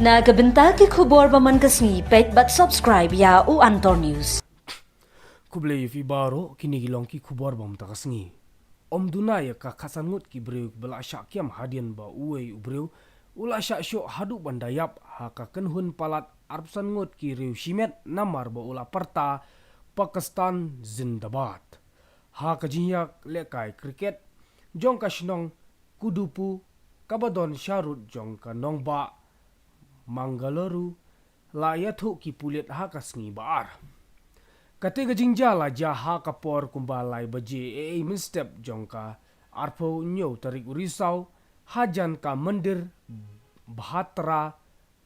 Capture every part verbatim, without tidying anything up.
Na ka bynta ki khubor ba man ka sngi, peit bad subscribe ïa u Antor News. Khublei ïa phi baroh, kine ki long ki khubor ba mynta ka sngi. Ym duna ïa ka khatsan ngut ki briew ba la shah kem hadien ba uwei u briew u la shah shoh haduh ban da ïap ha ka kynhun palat arphew san ngut ki riew shimet namar ba u la pyrta Pakistan Zindabad. Ha ka jingïalehkai cricket jong ka shnong Kudupu kaba don sharud jong ka nongbah Mangaluru la ïathuh ki pulit ha ka sngi ba ar. Kata ka jingjia la jia ha ka por kumba lai baje ei mynstep jong ka arphew hynñiew tarik u Risaw hajan ka mandir Bhadra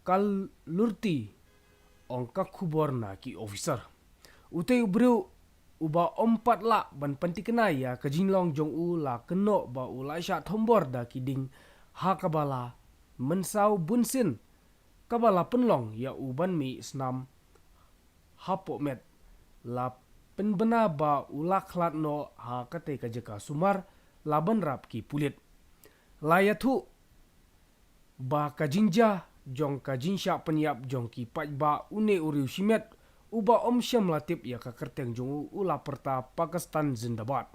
Kalurti, ong ka khubor na ki officer. Utei u briew uba ym pat lah ban pyntikna ïa ka jinglong jong u la kynnoh ba u la shah thombor da ki dieng ha kaba la mynsaw bunsien kaba la pynlong ïa u ban mih snam hapoh met. La pynbna ba u la khlad noh ha katei ka jaka sumar la bynrap ki pulit. La ïathuh ba ka jingjia jong ka jingshah pynïap jong ki paidbah une u riew shimet uba ym shym la tip ïa ka kyrteng jong u u la pyrta Pakistan Zindabad.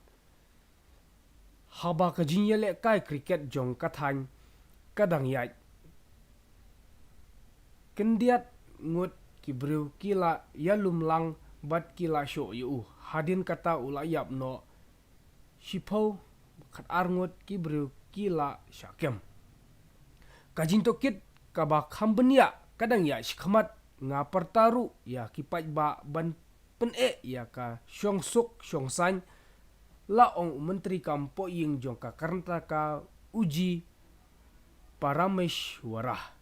Haba ka jingïalehkai cricket jong ka thaiñ ka dang ïaid, khyndiat ngut ki briew ki la ïalum lang bad ki la shoh ïa u. Hadien kata u la ïap noh shiphew khatar ngut ki briew ki la shah kem. Ka jingtohkit kaba kham bniah ka dang ïaid shakhmat, nga pyrta ruh ïa ki paidbah ban pyneh ïa ka shongsuk shongsaiñ, la ong u Myntri Kam Pohïing jong ka Karnataka, U G Parameshwara.